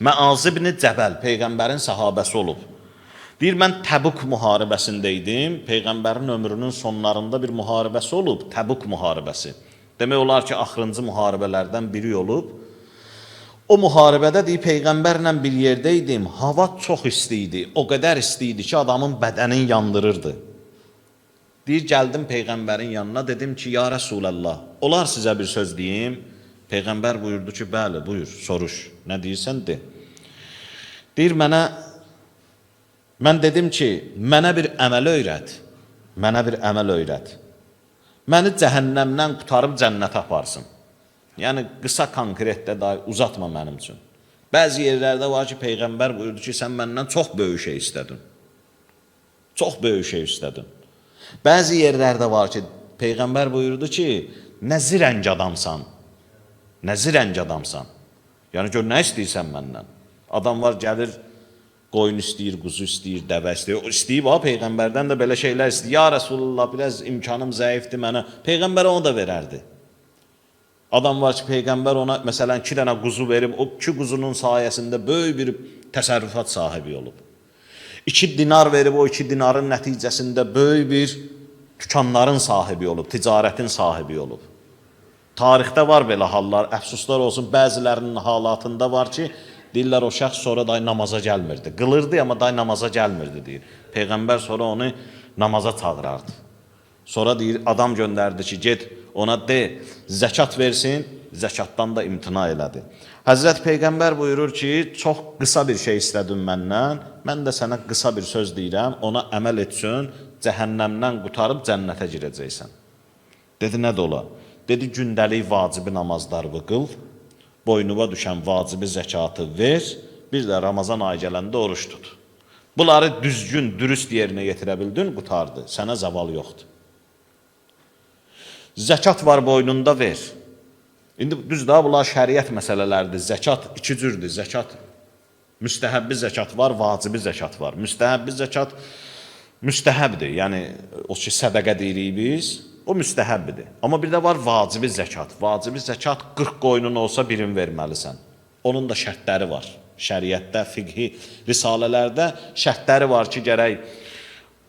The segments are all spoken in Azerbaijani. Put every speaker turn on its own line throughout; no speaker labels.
Məaz ibn Cəbəl peyğəmbərin səhabəsi olub. Deyir, mən Təbuk müharibəsində idim. Peyğəmbərin ömrünün sonlarında bir müharibəsi olub, Təbuk müharibəsi. Demək olar ki, axırıncı müharibələrdən biri olub. O müharibədə deyir, peyğəmbərlə bir yerdə idim. Hava çox isti idi. O qədər isti idi ki, adamın bədənini yandırırdı. Deyir, gəldim peyğəmbərin yanına, dedim ki, ya Rəsulallah, olar sizə bir söz deyim? Peyğəmbər buyurdu ki, bəli, buyur, soruş. Nə deyirsən, de. Deyir, mən dedim ki, mənə bir əməl öyrət. Mənə bir əməl öyrət. Məni cəhənnəmdən qurtarıb cənnətə aparsın. Yəni, qısa konkretdə dahi uzatma mənim üçün. Bəzi yerlərdə var ki, Peyğəmbər buyurdu ki, sən məndən çox böyük şey istədin. Çox böyük şey istədin. Bəzi yerlərdə var ki, Peyğəmbər buyurdu ki, nə zirəng adamsan. Nə zirəng adamsan. Yəni, gör, nə istəyirsən məndən? Adam var, gəlir, qoyun istəyir, quzu istəyir, dəvə istəyir. O istəyib, ha, Peyğəmbərdən də belə şeylər istəyir. Ya Rəsulullah, biraz imkanım zəifdir mənə. Peyğəmbər onu da verərdi. Adam var ki, Peyğəmbər ona, məsələn, 2 dənə quzu verib, o 2 quzunun sayəsində böyük bir təsərrüfat sahibi olub. 2 dinar verib, o 2 dinarın nəticəsində böyük bir dükanların sahibi olub, ticarətin sahibi olub. Tarixdə var belə hallar, əfsuslar olsun, bəzilərinin halatında var ki, deyirlər o şəxs sonra day namaza gəlmirdi. Qılırdı, amma day namaza gəlmirdi, deyir. Peyğəmbər sonra onu namaza çağırardı. Sonra deyir, adam göndərdi ki, get ona de, zəkat versin, zəkatdan da imtina elədi. Həzrət Peyğəmbər buyurur ki, çox qısa bir şey istədin məndən, mən də sənə qısa bir söz deyirəm, ona əməl etsin, cəhənnəmdən qurtarıb cənnətə girəcəksən. Dedi, nə də ola? Dedi, gündəlik vacibi namazlarını qıl, boynuna düşən vacibi zəkatı ver, bir də Ramazan ayı gələndə oruç tut. Bunları düzgün, dürüst yerinə yetirə bildin, qurtardı. Sənə zaval yoxdur. Zəkat var boynunda, ver. İndi düz daha bunlar şəriət məsələləridir. Zəkat iki cürdür. Zəkat, müstəhəbbi zəkat var, vacibi zəkat var. Müstəhəbbi zəkat müstəhəbdir. Yəni o ki sədəqə deyirik biz, o müstəhəbbidir. Amma bir də var vacibi zəkat. Vacibi zəkat 40 qoyunun olsa birini verməlisən. Onun da şərtləri var. Şəriətdə, fiqhi risalələrdə şərtləri var ki, gərək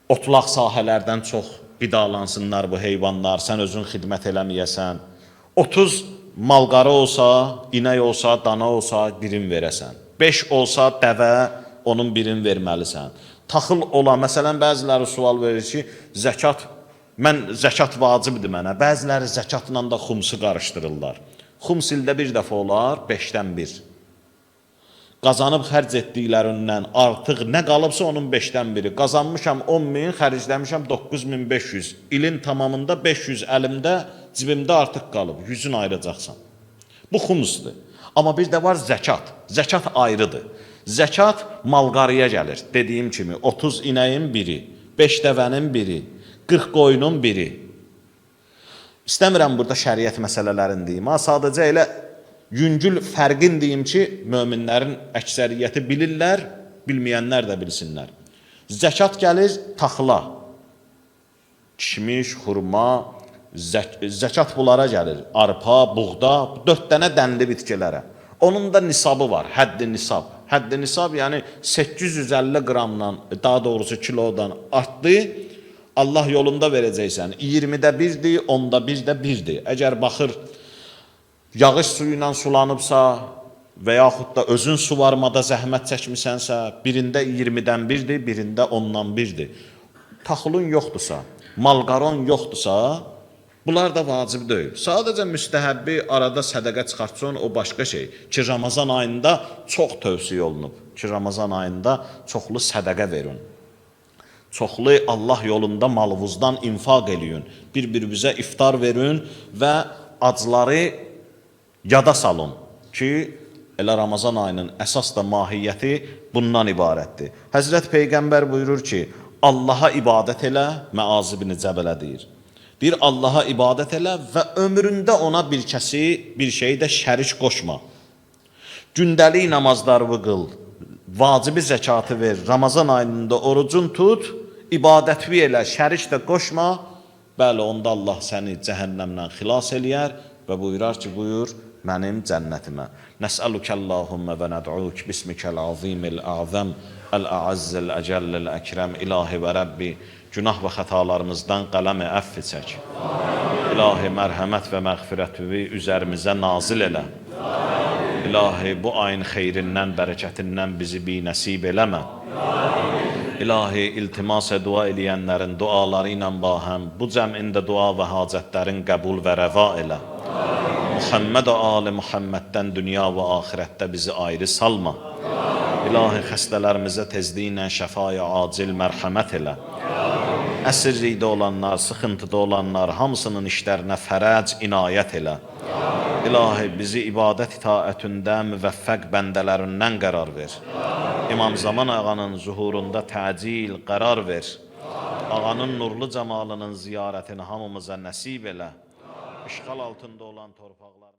otlaq sahələrdən çox qidalansınlar bu heyvanlar, sən özün xidmət eləməyəsən. 30 malqara olsa, inək olsa, dana olsa birini verəsən. 5 olsa dəvə, onun birini verməlisən. Taxıl ola, məsələn, bəziləri sual verir ki, zəkat, mən zəkat vacibdir mənə. Bəziləri zəkatla da xumsu qarışdırırlar. Xums ildə bir dəfə olar, 5-dən 1. Qazanıb xərc etdiklərindən artıq nə qalıbsa onun 5-dən biri. Qazanmışam 10 min, xərcləmişəm 9500. İlin tamamında 500 əlimdə, cibimdə artıq qalıb. 100-ünü ayıracaqsan. Bu xumsdur. Amma bir də var zəkat. Zəkat ayrıdır. Zəkat malqarıya gəlir. Dediyim kimi 30 inəyin biri, 5 dəvənin biri, 40 qoyunun biri. İstəmirəm burada şəriət məsələlərini deyim. Ha, sadəcə elə yüngül fərqin deyim ki, möminlərin əksəriyyəti bilirlər, bilməyənlər də bilsinlər. Zəkat gəlir taxıla. Kişmiş, xurma, zəkat bunlara gəlir. Arpa, buğda, 4 dənə dənli bitkilərə. Onun da nisabı var, həddi nisab. Həddi nisab yəni 850 qramdan, daha doğrusu kilodan artdı. Allah yolunda verəcəksən. 20-də 1-dir, 10-da 1-də 1-dir. Əgər baxır yağış suyu ilə sulanıbsa və yaxud da özün suvarmada zəhmət çəkmisənsə, birində 20-dən 1-dir, birində 10-dan 1-dir. Taxılın yoxdursa, malqaron yoxdursa, bunlar da vacib deyil. Sadəcə müstəhəbbi arada sədəqə çıxartsan, o başqa şey. Ki, Ramazan ayında çox tövsiyə olunub. Ki, Ramazan ayında çoxlu sədəqə verin. Çoxlu Allah yolunda malınızdan infaq eləyin. Bir-birinizə iftar verin və acları yada salın ki, elə Ramazan ayının əsas da mahiyyəti bundan ibarətdir. Həzrət Peyğəmbər buyurur ki, Allaha ibadət elə, Məaz ibn Cəbələ deyir. Deyir, Allaha ibadət elə və ömründə ona bir kəsi, bir şeyi də şərik qoşma. Gündəlik namazlarını qıl, vacibi zəkatı ver, Ramazan ayında orucun tut, ibadətvi elə, şərik də qoşma. Bəli, onda Allah səni cəhənnəmdən xilas eləyər və buyurar ki, buyur, Mənim cənnətimə. Nəsəlukəllahümmə və nəd'uk bismikəl azimil a'zəm, əl-əazzil əcəllil əkrəm, ilahi və Rəbbi, günah və xətalarımızdan qələmi əfv çək. İlahi mərhəmət və məğfirətivi üzərimizə nazil elə. İlahi bu ayın xeyrindən, bərəkətindən bizi binəsib eləmə. İlahi iltimas dua eləyənlərin duaları ilə bahəm bu cəmində dua və hacətlərin qəbul və rəva elə. Muhammed və ali Muhammeddən dünya və axirətdə bizi ayrı salma. İlahi xəstələrimizə tezliklə şəfaya acil mərhəmət elə. Əsirlikdə olanlar, sıxıntıda olanlar hamısının işlərinə fərəc, inayət elə. İlahi bizi ibadət itaətündə müvəffəq bəndələrindən qərar ver. İmam Zaman ağanın zuhurunda təcil qərar ver. Ağanın nurlu camalının ziyarətini hamımıza nəsib elə. İşğal altında olan torpaqlar